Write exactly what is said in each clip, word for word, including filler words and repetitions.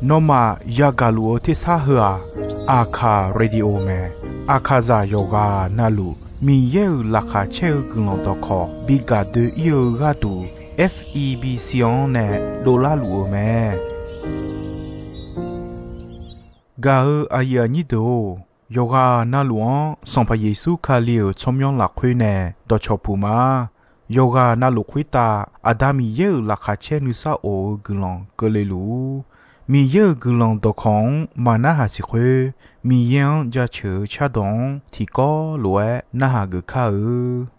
Nawmaf yagaq luf-eu tersar heu-aq, Aqkaq radio mae. Aqkaqzaq yawqghaq navluf Miqyaer-euq laqkhaq caer-eu guiqlanq dawqkawq bi gaq doe-ir-eu gharduq, F E B C-anr nae dovlar luf-eu mae. Gaq-eu aqyuif aqnyir deuq-or, yawqghaq navluf-anr Sanqpaq Yeqsur Kali-euq tsawrmyanr lafkhoer nae dawqcawq puq ma. Yawqghaq navluf khoertav Aqda Miqyaer-euq laqkhaq caer nuisar of-eu guiqlanq keuvle luf-ur. Miqyaer-euq guiqlanq dawqkawq-anr maqnarhaq siq khoer, Miqyaer-anr jaceuq-eu cardawq-anr tiqkawv lof-aer narhaq geuf kar-eu.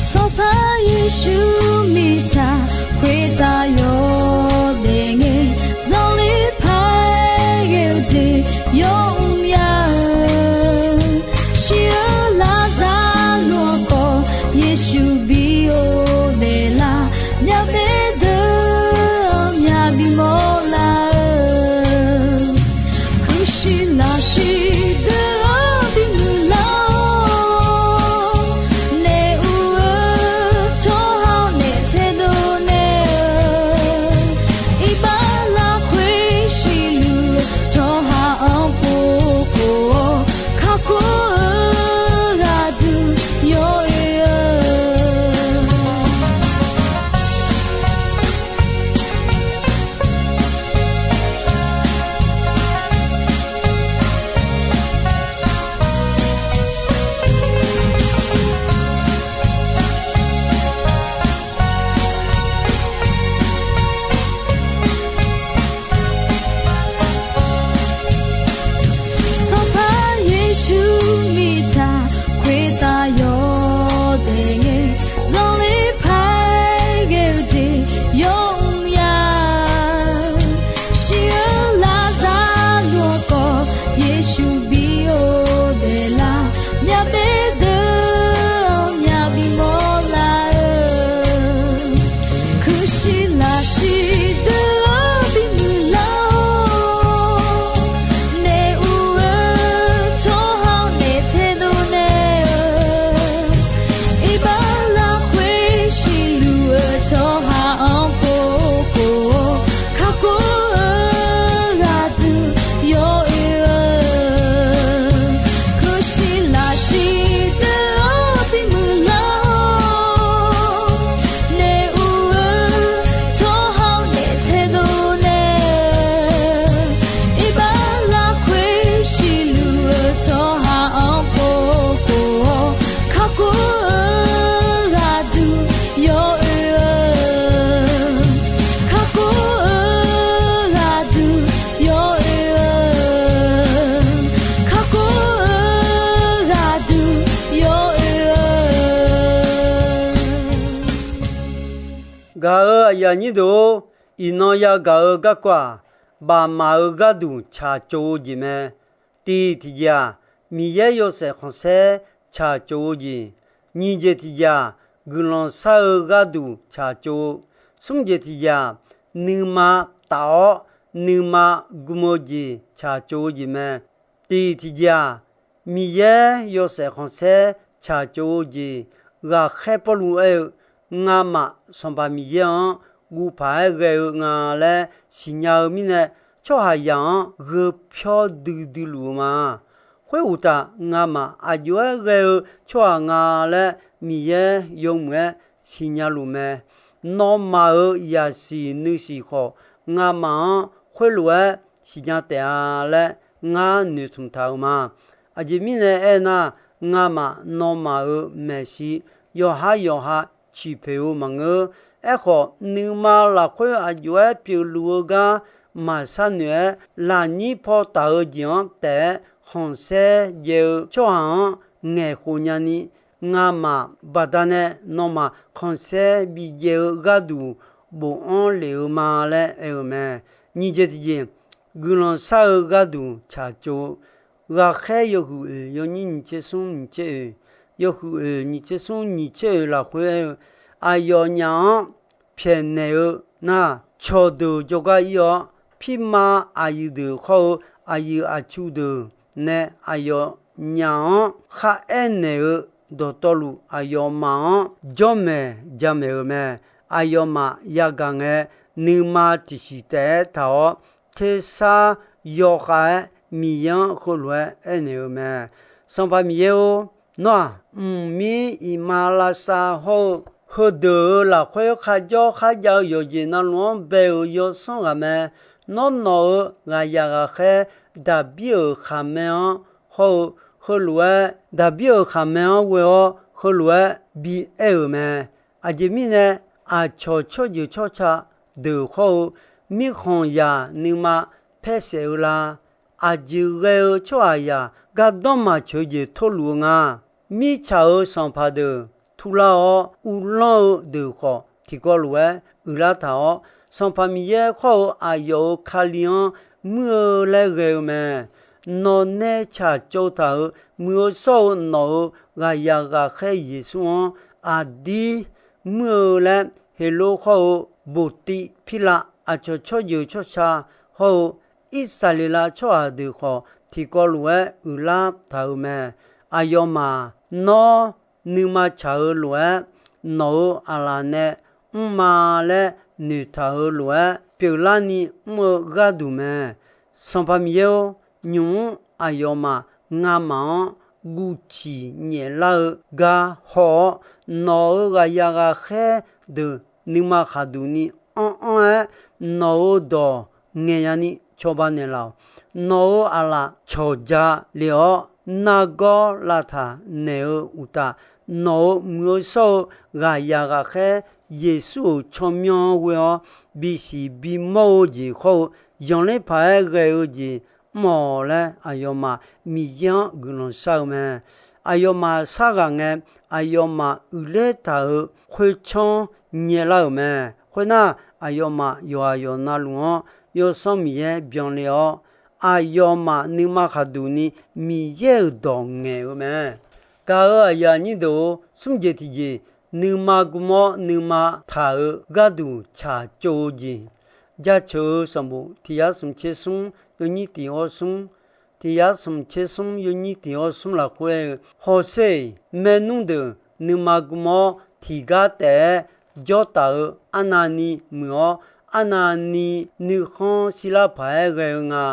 Sanqpaq Yeqsur mirtsaq khoertav yawdaef ngae, zanqler paq-aer ghae-eu jeq yawmr ya-eu, shir-eu Laqzaqloq-anr khawf Yeqsur bi ghofdaef lar, myavbaef deuq-anr myaq bimawr lar-eu, kuirshiq lafshiq deuq-anr bimuiq lar-awr, naef ur-eu tsawrhaq-anr naef taedov naeq-eu, iqbax lafkhoer siqluf-eu tsawrhaq-anr pov khof-awr, kakhof-eu ghaq duq yawoe-eu. Sanqpaq Yeqsur mirtsaq khoertav yawdaef ngae, zanqler paq-aer ghae-eu jeq yawmr ya-eu, shir-eu Laqzaqloq-anr khawf Yeqsur bi ghofdaef lar, myavbaef deuq-anr myaq bimawr lar-eu, kuirshiq lafshiq deuq-anr bimuiq lar-awr, naef ur-eu tsawrhaq-anr naef taedov naeq-eu, iqbax lafkhoer siqluf-eu tsawrhaq-anr pov khof-awr, kakhof-eu ghaq duq yawoe-eu, kuirshiq lafshiq deuq-anr bimuiq lar-awr, naef ur-eu tsawrhaq-anr naef taedov naeq-eu, iqbax lafkhoer siqluf-eu tsawrhaq-anr pov khof-awr, kakhof-eu ghaq duq yawoe-eu, kakhof-eu ghaq duq yawoe-eu, kakhof-eu ghaq duq yawoe-eu. Gaq-eu aqyuif aqnyir deuq-or, iqnan yagaq-eu garkawv-aq, bafmaf-eu gharduq tsaqtsov-eu jeq mae. Tiq tiqjeq-aq, Miqyaer yawshaef khanqsaer tsaqtsov-eu jeq. Nyiq jeq tiqjeq-aq, guiqlanq shar-eu gharduq tsaqtsov-eu. Smr jeq tiqjeq-aq, nuima taf-awr nuima gm-eu jeq tsaqtsov-eu jeq mae. Tiq tiqjeq-aq, Miqyaer yawshaef khanqsaer tsaqtsov-eu jeq. Ghaqkhaer Pawrluv aer-eu, Ngamaf Sanqpaq Miqyaer-anr guvpaq-aer ghae-eu nga laer siqnya-eu mirnae, tsawrhaqzaq-anr gheu pyawr duidui luf-eu ma. Khoeruqtaf, ngamaf aqjox-aer ghae-eu tsawrhaq nga laer Miqyaer yawmuiq-aer siqnya luf mae. Nawmaf-euq zaqsiq nuisiq khawf, ngamaf-anr khoerlof-aer siqnya taef-a laer ngar noeqtmq taq-euq ma. Aqjeq mirnae aernar, ngamaf nawmaf-euq maeqshi yawqhar yawqha ciqpoeq-eu maqngeur. Aerkhawf, nuima lafkhoer aqjox-aer pyeufluf-eu gar maqshar noeq-aer, lafnyir paw taf-eu jeq-anr taef-aer khanqsaer jaev-eu tsawrhaq-anr ngaeqkhof nyani, ngamaf baqdanae nawmaf khanqsaer bijaev-eu gharduq bofanr lef-eu ma laer aer-eu mae. Nyiq jeq tiqjeq, guiqlanq shar-eu gharduq tsaqtsov-eu, ghaqkhaer yawhuiq oeq yawnyir nyiq tser smr nyiq tser oeq, yawhuiq oeq nyiq tser smr nyiq tser oeq lafkhoer aer-eu, aqyawfnyaf-anr pyaeqnaeq-eu nar, cawqdeuq jawrgar ir-awr, pirma aqyuif deuq khawr-eu aqyuif aqtsu deuq nae aqyawfnyaf-anr kharaer naeq-eu dawqtawvluf, aqyawfmaf-anr jawrmaeq jamaeq-euq mae. Aqyawfmaf yagaq ngae, nuima tiqsiq taef-aer taq-awr, tersar yawkhav-aer Miqyaer-anr heulof-aer aernaeq-eu mae. Sanqpaq Miqyaer-or, nawr-aq, mqmir iqmalavshav hawr-eu, heudeuq-euq lafkhoer kharjawr kharjav-eu yawqjeq navluf-anr bae-euq yawsanr ghaq mae. Nawr nawq-euq ghaqyaq ghaqkhaer Daqbir-euq khaqmae-anr hawr-eu, heulof-aer Daqbir-euq khaqmae-anr ghoe-awr heulof-aer bi aer-euq mae. Aqjeq mirnae, aqcawq tsawrjeuq tsawrca deuq hawr-eu, mirkhanqzaq nuima paersaef-eu la? Aqjeq ghae-eu tsawrhaqzaq gardanr maqtsoeq jeq torluf-eu nga. Mirtsaq-euq sanqpaq deuq turlar-awr uvlanr-eu deuq khawf, tiqkawv lof-aer uiqlar taq-awr, Sanqpaq Miqyaer khawr-eu aqyawf-euq Kali-anr muir-eu laer ghae-eu mae. Nawqnae tsaqtsov taq-euq muiq-eu shawr-eu nawq-euq ghaqyaq ghaqkhaer Yeqsur-anr aqdir muir-eu laer, Heqlov khawr-eu boqtiv Pirlav, aqcawq tsawrjeuq tsawrca hawr-eu Irsaqleqlav tsawrhaq deuq khawf, tiqkawv lof-aer uiqlar taq-euq mae. Aqyawfmaf nawr nuima tsaq-eu lof-aer, nawq-euq aqlaf nae mrma laer noeqtaq-euq lof-aer pyeuflarni mr-eu gharduq mae. Sanqpaq Miqyaer-or, nymq-mr aqyawfmaf ngamaf-anr guvciq nyaeflar-eu gar haw-awr, nawq-euq ghaqyaq ghaqkhaer deuq nuima khaqduq ni anr anr-aer, nawq-euq dawq ngaeqya ni cawba naeqlaf-awq. Nawq-euq aqlaf cawqja lef-awr, nargawr lavtaq naeq-eu uqtaf, nawq-euq muiq-eu shawr-eu ghaqyaq ghaqkhaer Yeqsur-euq tsawrmyanr-anr ghoe-awr, bisiq bimawr-eu jeq hawr-eu, zanqler paq-aer ghae-eu jeq mr-awq laer, aqyawfmaf Miqyaer-anr guiqlanq shar-eu mae. Aqyawfmaf sharghaq ngae, aqyawfmaf uiqler taq-euq khoertsanr nyaelar-euq mae. Khoernar, aqyawfmaf yawqghaq yawqnavluf-anr Yawsanr Miqyaer byanle-awr, aqyawfmaf nuima khaqduq ni Miqyaer-euq dawq ngaeq-eu mae. Gaq-euq aqyuif aqnyir deuq-or, smr jeq tiqjeq, nuima gm-awr nuima taq-euq gharduq tsaqtsov-eu jeq, Jaceuq-eu sanqbof tiq yar smq tser smr yawnyir tiq hawr smr, tiq yar smq tser smr yawnyir tiq hawr smr lafkhoer-eu, hawsher-eq, maernmr deuq nuima gm-awr tiqgar taef-aer jawr taf-eu arnavni muiq-awr, arnavni nuikhanr shirlar paq-aer ghae-eu nga.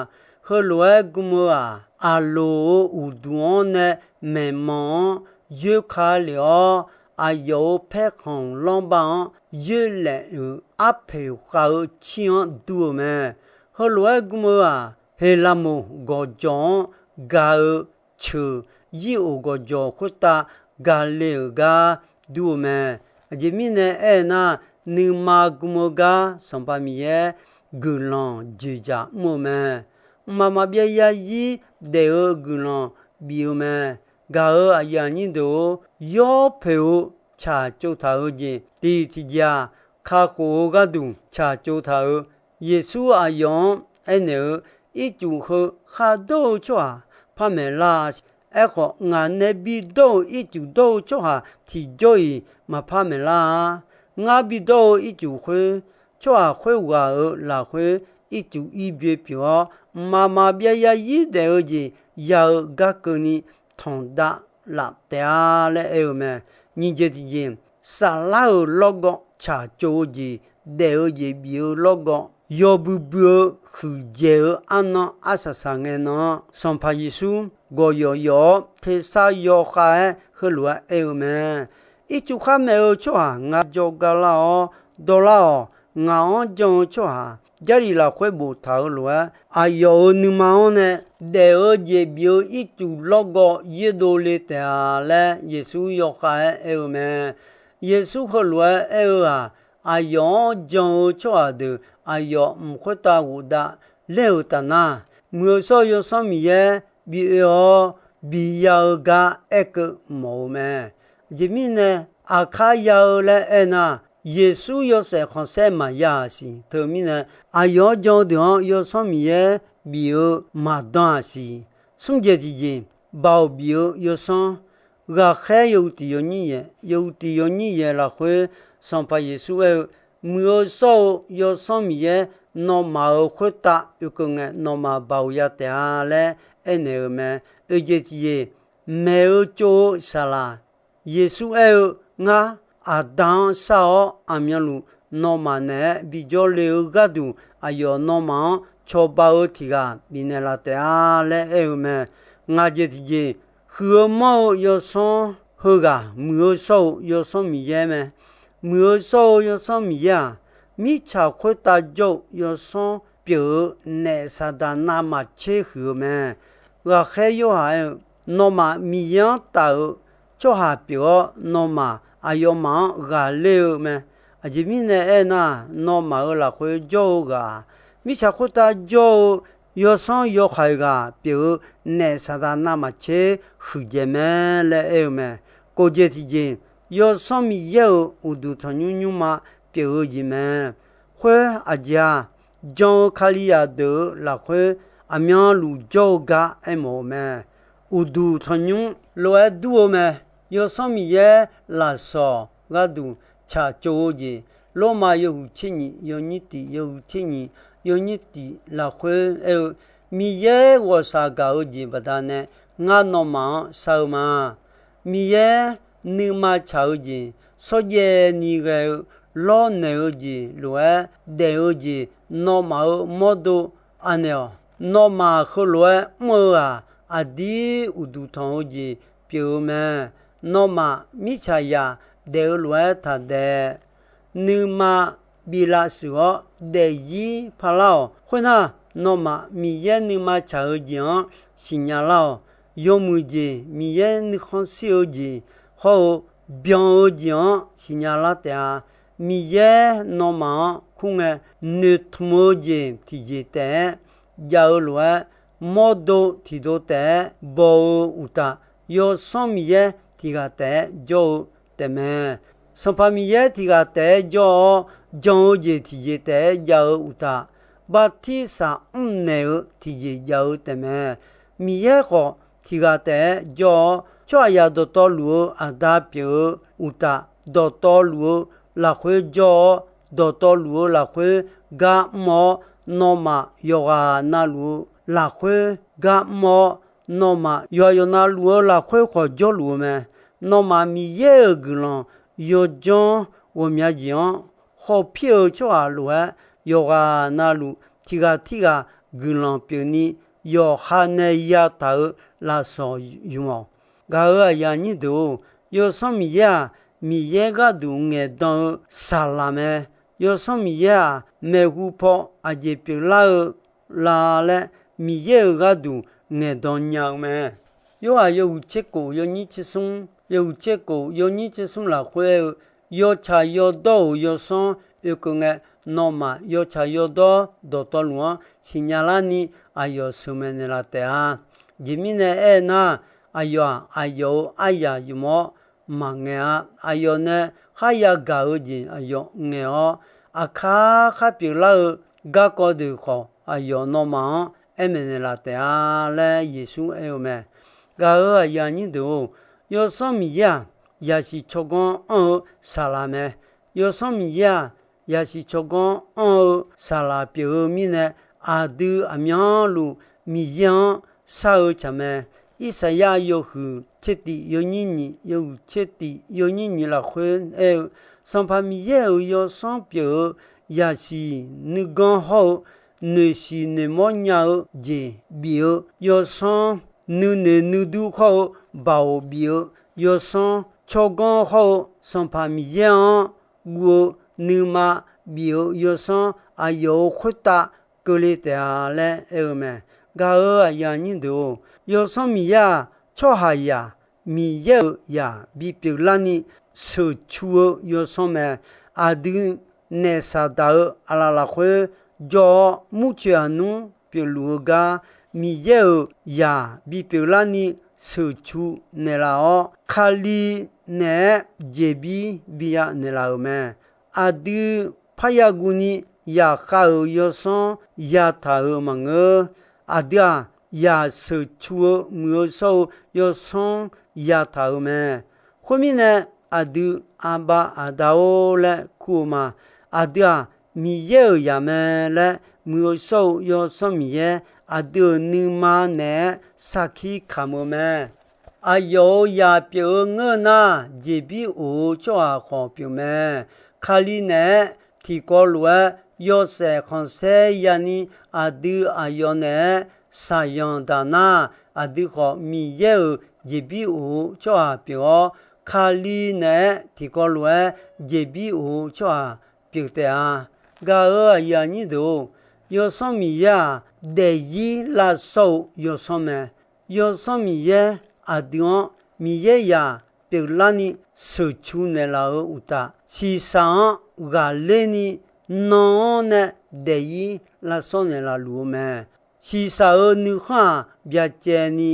Heulof-aer gm-eu-aq, aqloq-euq uqduq-anr nae maeqmanq-anr yoerka lef-awr, aqyawf-euq paerkhanq lanrbar-anr yoerlaef-euq arpoeq khav-eu cir-anr dur-eu mae. Heulof-aer gm-eu-aq, Heqlaqmoq gawqjawq-anr gaq-eu ceuq, yir of gawqjawq khoertav gaq le-euq gar dur-eu mae. Aqjeq mirnae aernar, nuima gm-eu gar Sanqpaq Miqyaer guiqlanq dzoeqdzaq mr-eu mae. Mqmaq maqbyav yarzir daef-eu guiqlanq bif-eu mae. Gaq-euq aqyuif aqnyir deuq-or, yawpoeq-eu tsaqtsov taq-eu jeq tiq tiqjeq-aq, kakhof-eu gharduq tsaqtsov taq-eu, Yeqsur aqyawf-anr aernaeq-eu, Ircuf heu khar dawr-eu tsawrhaq par maeqlar-a. Aerkhawf, ngaq nae bidawr-eu ircuf dawr-eu tsawrhaq tiqjawr-iq maqpar maeqlar-a. Ngar bidawr-eu ircuf khoer, tsawrhaq khoerghaq-euq lafkhoer ircuf ir byoe pyeuf-awr, mqmaq maqbyav yarzir daef-eu jeq ya-eu gar keuvni tanqdav laf taef-a laer aer-eu mae. Nyiq jeq tiqjeq, saflar-euq lawrgawv tsaqtsov-eu jeq, daef-eu jeq bif-eu lawrgawv, yawbui bui-eu huiqdzaeq-eu arnan arsaq saq ngae nan-anr, Sanqpaq Yeqsur gawqyawf yawf-awr tersar yawkhav-aer heulof-aer aer-eu mae. Ircuf khar maeq-eu tsawrhaq ngar jawrgar lar-awr dawrlar-awq. Ngaq-anr jan-eu tsawrhaq Jarlif lafkhoer boftaq-euq lof-aer, aqyawf-euq nuima-anr nae daef-eu jeq bif-eu ircuf lawrgawv yoerdov le taef-a laer Yeqsur yawkhav-aer aer-eu mae. Yeqsur heulof-aer aer-eu-aq, aqyawf-anr jan-eu tsawrhaq deuq aqyawf mq khoertav ghofdav ler-euq taf nar, muiq-eu shawr-eu Yawsanr Miqyaer bi oe-awr bi ya-eu gar aerkeuv mawf-eu mae. Aqjeq mirnae, aqkar ya-eu laer aernar, Yeqsur yawshaef khanqsaer maqya-aq siq. Teumirnae, aqyawf-anr jan-eu deuq-anr Yawsanr Miqyaer bif-eu maqdan-aq siq. Smr jeq tiqjeq, Baoq bif-eu Yawsanr, ghaqkhaer yawhuiq tiq yawnyir yaeq, yawhuiq tiq yawnyir yaeq lafkhoer Sanqpaq Yeqsur aer-eu, Muiq-eu shawr-eu Yawsanr Miqyaer, nawmaf-euq khoertav oekeuv ngae nawmaf baoq ya taef-a laer aernaeq-euq mae. Oeq jeq tiqjeq, maeq-eu tsov-eu saqlaq, Yeqsur aer-eu, Ngar, Aqda-anr shar-awr aqmyanluf nawmaf naeq-aer bijawr le-eu gharduq, aqyawf nawmaf-anr cawba-eu tiq ghaq bifnaeq laf taef-a laer aer-eu mae. Ngaq jeq tiqjeq, huiq-eu manr-eu Yawsanr heughaq Muiq-eu shawr-eu Yawsanr Miqyaer mae. Muiq-eu shawr-eu Yawsanr Miqyaer-aq, mirtsaq khoertav jawr-eu Yawsanr pyeuf-eu naef Saqdaq navmaqtser huiq-eu mae. Ghaqkhaer Yorhaq aer-eu, Nawmaf Miqyaer-anr taf-eu tsawrhaq pyeuf-awr, nawmaf aqyawfmaf-anr ghaqler-eu mae. Aqjeq mirnae aernar, nawmaf-euq lafkhoer jawr-eu ghaq-aq, mirtsaq khoertav jawr-eu Yawsanr yawhaiq ghaq pyeuf-eu naef Saqdaq navmaqtser huiqdzaeq mae laer aer-eu mae. Kof jeq tiqjeq, Yawsanr Miqyaer-euq uqduq tanqnymr nymrma pyeuf-eu jeq mae. Khoer aqjeq-aq, jan-eu Kalizaq deuq-euq lafkhoer aqmyanluf jawr-eu gar aermawf-eu mae. Uqduq tanqnymr lof-aer dur-eu mae. Yawsanr Miqyaer lafsawq gharduq tsaqtsov-eu jeq, Lormav yawhuiq tser nyiq yawnyir tiq, yawhuiq tser nyiq yawnyir tiq lafkhoer aer-eu, Miqyaer ghawqshaq gaq-eu jeq baqdanae ngar nawmaf-anr shar-eu ma. Miqyaer nuima tsaq-eu jeq, shawrjaev ni ghae-eu lawrnaeq-eu jeq lof-aer daef-eu jeq, nawmaf-euq mawrdo anaeq-awq. Nawmaf heulof-aer mr-eu-aq, aqdir uqduq tanq-eu jeq pyeuf-eu mae. Nawmaf mirtsaqzaq daef-eu lof-aer taqdaef. Nuima biflavshuif-awr daefzir parlar-awq. Khoernar, nawmaf Miqyaer nuima tsaq-eu jeq-anr siqnya lar-awq. Yawmuiq jeq Miqyaer nuikhanr shir-eu jeq hawr-eu byan-eu jeq-anr siqnya lar taef-a. Miqyaer nawmaf-anr kur ngae, noeqtmq-eu jeq tiqjeq taef-aer jav-eu lof-aer, mawrdo tiqdov taef-aer baw-eu uqtaf, Yawsanr Miqyaer tiq ghaq taef-aer jawr-eu taefmae. Sanqpaq Miqyaer tiq ghaq taef-aer jawr-awr, jan-eu jeq tiqjeq taef-aer jav-eu uqtaf, bartirsaq mrnaeq-eu tiqjeq jav-eu taefmae. Miqyaer khawf tiq ghaq taef-aer jawr-awr, tsawrhaqzaq dawqtawvluf-eu Aqda pyeuf-eu uqtaf, dawqtawvluf-eu lafkhoer jawr-awr, dawqtawvluf-eu lafkhoer gar mr-awr, nawmaf yawqghaq navluf-eu lafkhoer gar mr-awr, nawmaf yawqghaq yawqnavluf-eu lafkhoer khawf jawrluf-eu mae. Nawmaf Miqyaer-euq guiqlanq yawdzanr ghawqmya jeq-anr khawf pir-eu tsawrhaq lof-aer, yawqghaq navluf tiq ghaq tirghaq guiqlanq pyeufni, yawqha nae yataq-euq lafsawq ymq-awq. Gaq-euq aqyuif aqnyir deuq-or, Yawsanr Miqyaer-aq, Miqyaer gharduq ngaeqdan-eu saqlaq mae. Yawsanr Miqyaer-aq, maeqhu paw aqjeq pyeuflar-eu la laer, Miqyaer-euq gharduq ngaeqdan nya-eu mae. Yorhaq yawhuiq tser kof yawnyir tser smr, yawhuiq tser kof yawnyir tser smr lafkhoer aer-eu, yawtsaq yawdawr-euq Yawsanr oekeuv ngae, nawmaf yawtsaq yawdawr dawqtawvluf-anr siqnya larni aqyawf sheuqmaeq naeqlaf taef-a. Aqjeq mirnae aernar, aqyawf-aq, aqyawf-euq aryaq ymq-awr maqngaeq-a. Aqyawf nae kharya gaq-eu jeq aqyawf ngaeq-awr, aqkar khar pyeuflar-eu garkawv deuq khawf, aqyawf nawmaf-anr aer maeqnaeq laf taef-a laer Yeqsur aer-eu mae. Gaq-euq aqyuif aqnyir deuq-or, Yawsanr Miqyaer-aq, yasiq tsawrganr anr-eu saqlaq mae. Yawsanr Miqyaer-aq, yasiq tsawrganr anr-eu saqlaq pyeuf-eu mirnae, aqdui aqmyanluf Miqyaer-anr shar-eu tsaq mae. Irsaqyar yawhuiq tser tif yawnyir nyiq, yawhuiq tser tif yawnyir nyiq lafkhoer aer-eu, Sanqpaq Miqyaer-euq Yawsanr pyeuf-eu yasiq nuiganr hawr-eu noeqshiq noeqmawr nya-eu jeq bif-eu Yawsanr, nuinoeq nuidur hawr-eu baoq bif-eu Yawsanr, tsawrganr hawr-eu Sanqpaq Miqyaer-anr guv-eu nuima bif-eu Yawsanr, aqyawf-euq khoertav keuvle taef-a laer aer-eu mae. Gaq-euq aqyuif aqnyir deuq-or, Yawsanr Miqyaer-aq, tsawrhaqzaq Miqyaer-euq zaq bipyeuf larni sheuqcu-eu Yawsanr mae. Aqdui naef Saqdaq-euq aqlaf lafkhoer jawr-awr, murcoeq aqnmr pyeufluf-eu gar Miqyaer-euq zaq bipyeuf larni sheuqcu naeqlaf-awr, Kali naeq-aer jeqbir biya naeqlaf-euq mae. aqdui parya guvni yaqkhav-euq yawsanr yataq-euq maqngeur. Aqdui-aq, yaq sheuqcu-eu muiq-eu shawr-eu yawsanr yataq-euq mae. Khoermirnae, aqdui Aqbav Aqda-or laer kur-eu ma. Aqdui-aq, Miqyaer-euq zaq mae laer muiq-eu shawr-eu Yawsanr Miqyaer aqdui-euq nuima naeq-aer sarkir kamq-eu mae. Aqyawf-euq zaq pyeuf-eu ngeur nar, jeqbir of-eu tsawrhaq khawf pyeuf mae. Kali naeq-aer tiqkawv lof-aer yawshaef khanqsaer yani aqdui aqyawf naeq-aer shaqzanq daq nar, aqdui khawf Miqyaer-euq jeqbir of-eu tsawrhaq pyeuf-awr, Kali naeq-aer tiqkawv lof-aer jeqbir of-eu tsawrhaq pyeuf taef-a. Gaq-euq aqyuif aqnyir deuq-or, Yawsanr Miqyaer-aq, daefzir lavshawr-eu Yawsanr mae. Yawsanr Miqyaer aqdui-anr Miqyaer zaq pyeuflarni sheuqcu naeqlaf-euq uqtaf, shiqshaq-anr ghaqler ni nan-anr nae daefzir lavshawr naeqlaf luf-eu mae. Shiqshaq-euq nuikhanr-aq, byacaevni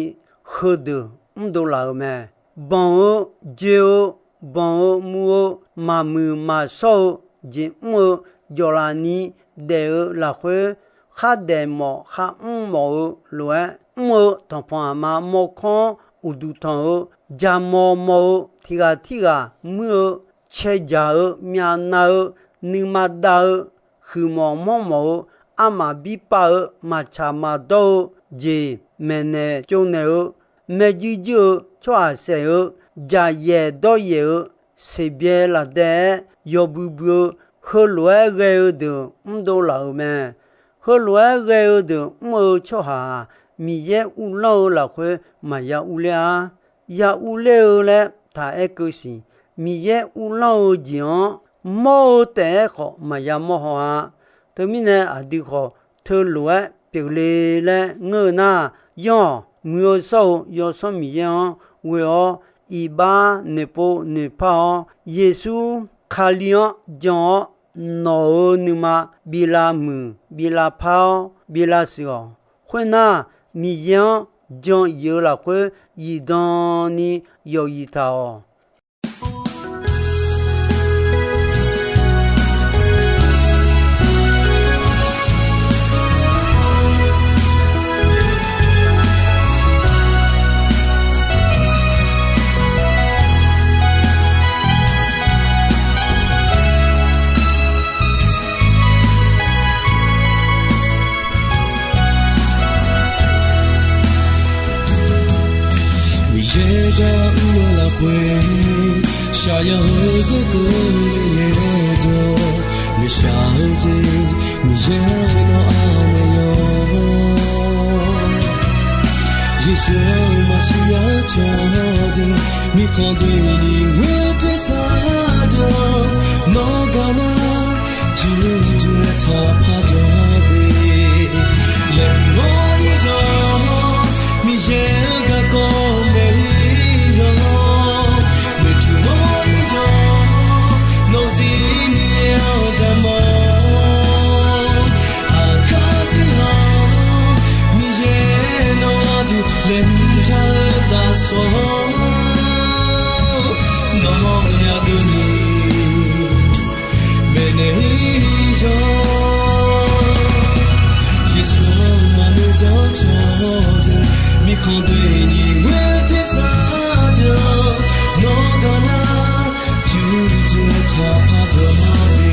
heudeuq mrdov laf-euq mae. Banq-eu, joe-eu, banq-eu, muv-eu, maqmuiq maqshawr-eu, jeq mr-eu, jawqlaf ni daef-eu lafkhoer, khardaef mawf kharmr mawf-eu lof-aer mr-eu tanqpanq aqma mawrkawr-anr uqduq tanq-eu, jamaw maw-eu, tiqghaq tirghaq muir-eu, caejaq-eu, myavnav-eu, nuima dav-eu, huiqmawf manrmawf-eu, armaf birpav-eu, maqtsaq maqdawr-eu, jeq maeqnaeq tsovnaeq-eu, maerjuir juir-eu, tsawrhaq saef-eu, jaqyaef dawryaef-eu, seqbyae lafdae-aer yawbui bui-eu, heulof-aer ghae-eu deuq mrdov laf-euq mae. Heulof-aer ghae-eu deuq mr-eu tsawrhaq-aq, Miqyaer uvlanr-eu lafkhoer maqya urler-ar. Ya urler-eu laer taq aer keuv siq. Miqyaer uvlanr-eu jeq-anr mawr-eu taef-aer khawf maqya mawr haw-a. Teumirnae aqdui khawf teulof-aer pyeufle laer ngeur-eu nar, yanr-awq. Muiq-eu shawr-eu Yawsanr Miqyaer-anr ghoe-awr, iqbax noeqpov noeqpar-awr, Yeqsur Kali-anr jan-awr, nawq-euq nuima bi lavmuiq, bi lavpar-awr, bi lavshuif-awq. Khoernar, Miqyaer-anr jan yif-eu lafkhoer zifdan ni yawf yif taq-awq. Miqyaer gar mr-eu lafkhoer, shaqyaq heu dzer keuvle ngaejawr, maeqshaq-eu jeq Miqyaer nawr anaeq yawq. Yeqsur-anr maqsiq yar cawq deuq, mirkhanq doeni ghoer tersar deuq-anr, nawr gar nar judeuq-aer taqpar jawr de. Laeqhmq mawr-ir yawq, Miqyaer-euq garkawv maeq-ir yawq, maeqtmq mawr-ir yawq, nawq-euq zir Miqyaer-anr damq-awr, aqkar zir-awr, Miqyaer nawq-anr duq laeqhmq taq-eu lafsawq-anr, nawq-anr yadov ni maeqnaeq-ir yawq. Yeqsur-anr maqnoeq jawr cawq deuq, mirkhanq doeni ghoer tersar deuq-anr, nawr gar nar judeuq-aer taqpar jawr de.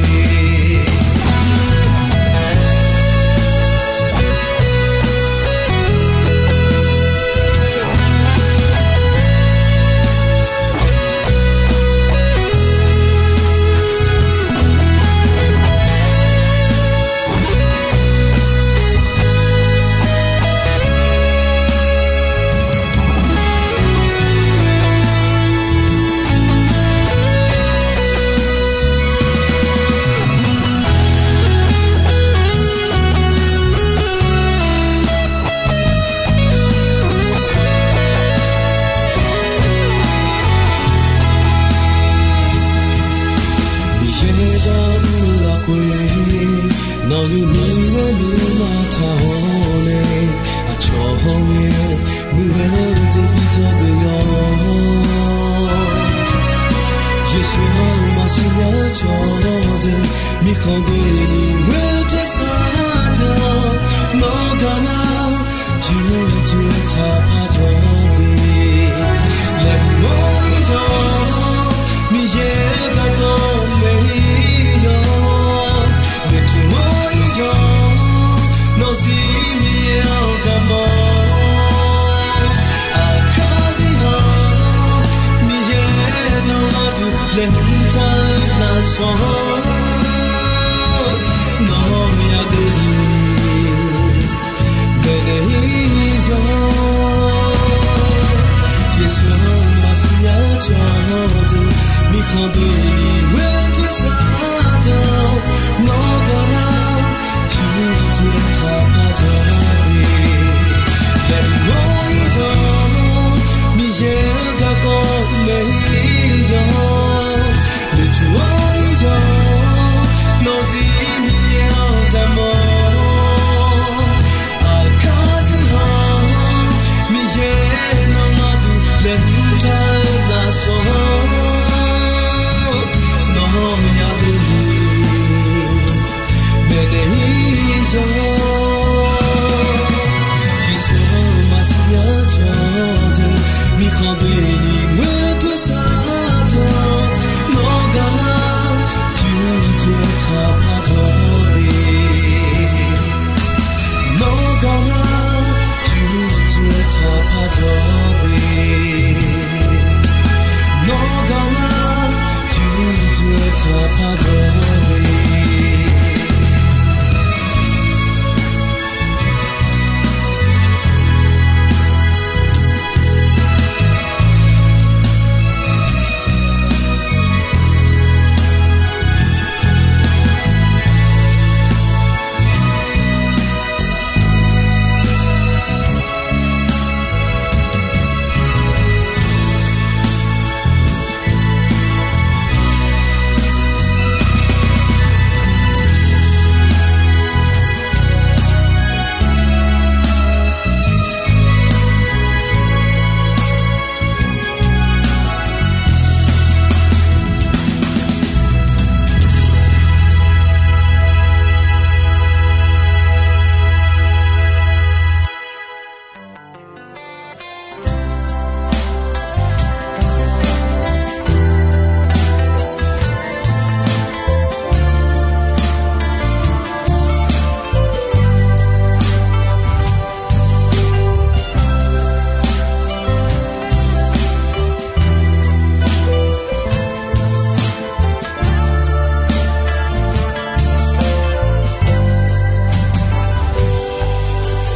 Miqyaer gar mr-eu lafkhoer, nawq-euq nuima nuima taq-awr nae, aqcawq hawr ngae muiq-eu jeq bi dzawgeuf yawq. Yeqsur-or, maqsiq nya cawq deuq, mirkhanq doeni ghoer tersar deuq-awr, nawr gaq nar, juqjuq taqpaq jawr de. Laeqhmq-awr ir yawq, Miqyaer garkawv maeq-ir yawq, noeqtmq-awr ir yawq, nawq zir Miqyaer-anr gaq mawf. Aqkar zir hawq, Miqyaer nawmaf duq laeqhmq taq-eu lafsawq-anr, nawq-anr yagaq-eu maeqnaeq-ir yawq. Yeqsur-or, maqsiq nya cawq deuq, mirkhanq doeni ghoer tersar deuq-awr, nawr gaq nar, juqjuq taqpaq jawr de. Laeqhmq-awr ir yawq, Miqyaer-anr garkawv maeq-ir yawq, noeqtmq-awr ir yawq, nawq zir Miqyaer-anr gaq mawf. Aqkar zir hawq, Miqyaer nawmaf duq laeqhmq taq-eu lafsawq-anr, nawq-anr yagaq-eu maeqnaeq-ir yawq. Yeqsur-or, maqsiq nya cawq deuq, mirkhanq doeni ghoer tersar deuq-awr, nawr gaq nar, juqjuq taqpaq jawr de. Nawr gaq nar, juqjuq taqpaq jawr de. Nawr gaq nar, juqjuq taqpaq jawr de.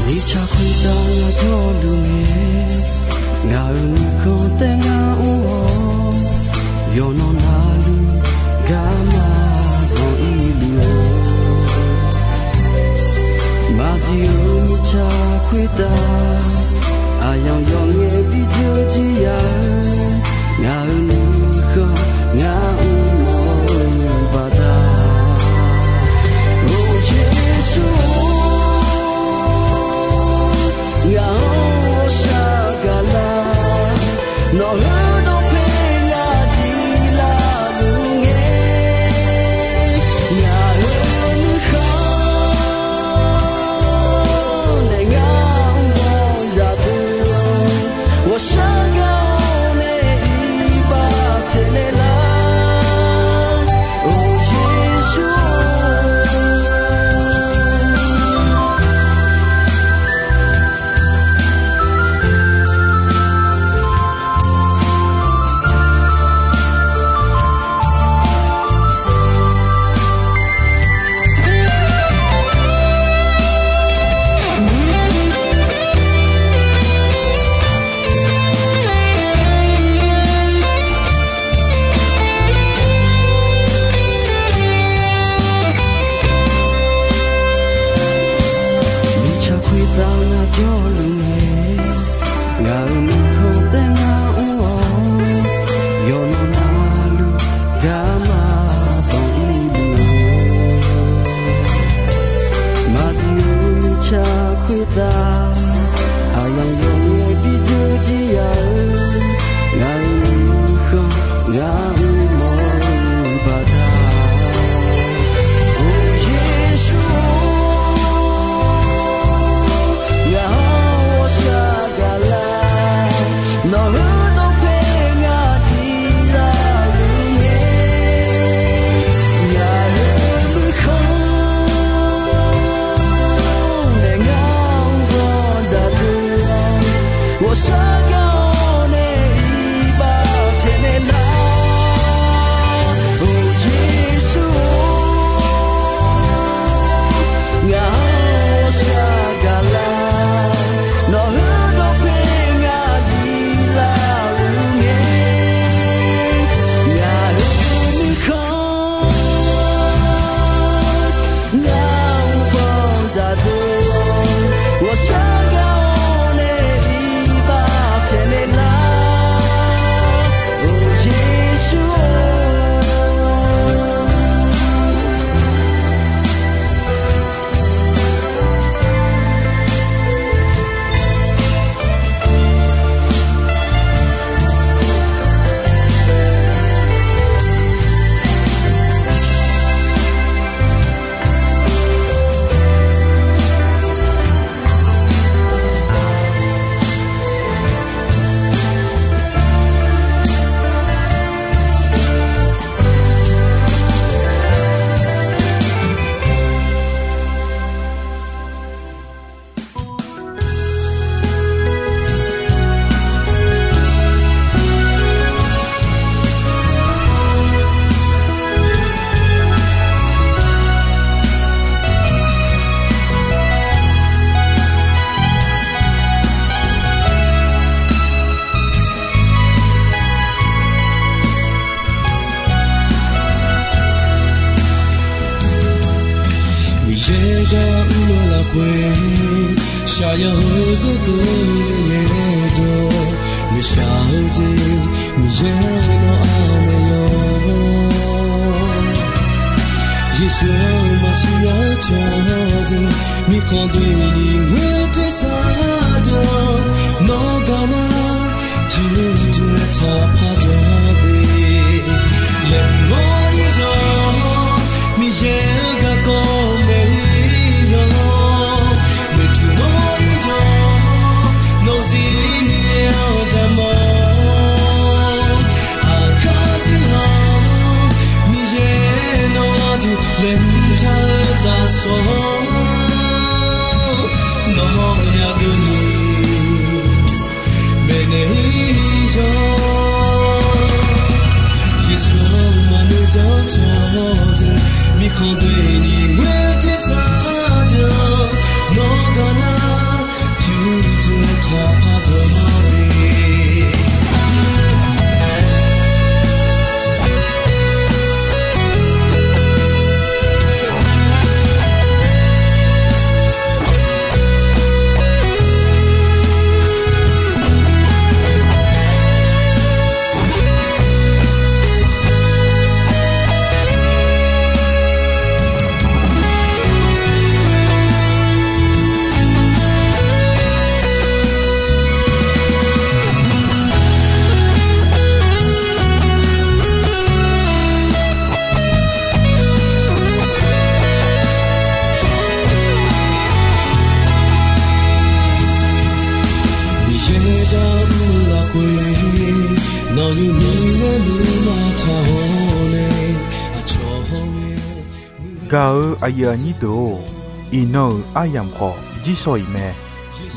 Mirtsaq khoertav ngaq jawrluf ngae, ngaq-euq nuikhanr taef ngar mr-awr, yawqnan navluf garma banq-ir luf-eu. Maqzif-eu mirtsaq khoertav, aqyawf yawf ngae bi dzeur jir ya-eu, ngaq-euq nuikhanr ngar mr mawf-eu baqda. Or Yeqsur-or, ngaq-anr ghawqshaq gaqlar, nawq-euq dawqpae ngaq diq laf luf ngae, ngaq-euq nuikhanr nae ngar mr mawf zaqdeuq, ghawqshaq gaq-awr nae iqbax pyaeqnaeq lar. Or Yeqsur-or, mirtsaq khoertav ngaq jawrluf ngae, ngaq-euq nuikhanr taef ngar mr-awr, yawqnan navluf garma banq-ir luf-eu. Maqzif-eu mirtsaq khoertav, aqyawf yawf ngae bi dzeur jir ya-eu, ngaq-euq nuikhanr ngar mr mawf Shar gar-awr nae iqbax pyaeqnaeq lar, Or Yeqsur-or. Miqyaer gar mr-eu lafkhoer, shaqyaq-eu dzawgeuf le ngaejawr, maeqshaq-eu jeq Miqyaer-anr nawr anaeq yawq. Yeqsur-anr maqsiq nya-eu cawqdeuq, mirkhanq doeni ghoer tersar deuq-anr, nawr gar nar, jur jur-aer taqpar jawr de. Laeqhmq-awr ir yawq, Miqyaer-euq garkawv maeq-ir yawq, noeqtmq-awr ir yawq, nawq-eu zir Miqyaer-anr damq-awr, aqkar zir-awr, Miqyaer nawq-anr duq laeqhmq taq-eu lafsawq-awr, nawq-anr yageuf ni maeqnaeq-ir yawq. Yeqsur-anr maqnoeq dzaq-eu cawqdeuq, mirkhanq doeni ghoer tersar deuq-anr, nawr gar nar, jur jur-aer taqpar jawr de. Miqyaer gar mr-eu lafkhoer, nawq-euq nuima taq-awr nae, aqcawq hawr-eu Gaq-eu aqyuif aqnyir deuq-or, iqnan-euq aryamq khawf jirsawq iq mae.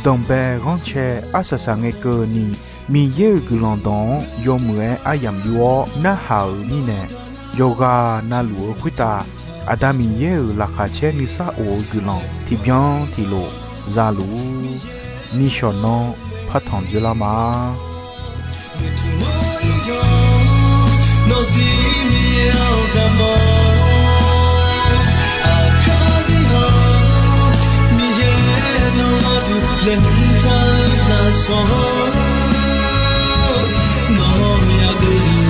Danqbae ghanrcae arsaq saq ngae keuvni, Miqyaer-euq guiqlanq dawq-anr yawmuiq-aer aryamq yur-awr narhaq-euq mirnae, yawqghaq navluf-eu khoertav Aqda Miqyaer-euq laqkhaq caer nuisar of-eu guiqlanq tiqbyan tiqlof zaluf-ur. Nishawq nanr partanq dzoerlar ma. Nawq-eu zir Miqyaer-anr damq-awr, aqkar zir-awr, Miqyaer nawq-anr duq laeqhmq taq-eu lafsawq-awr, nawq-anr yageuf ni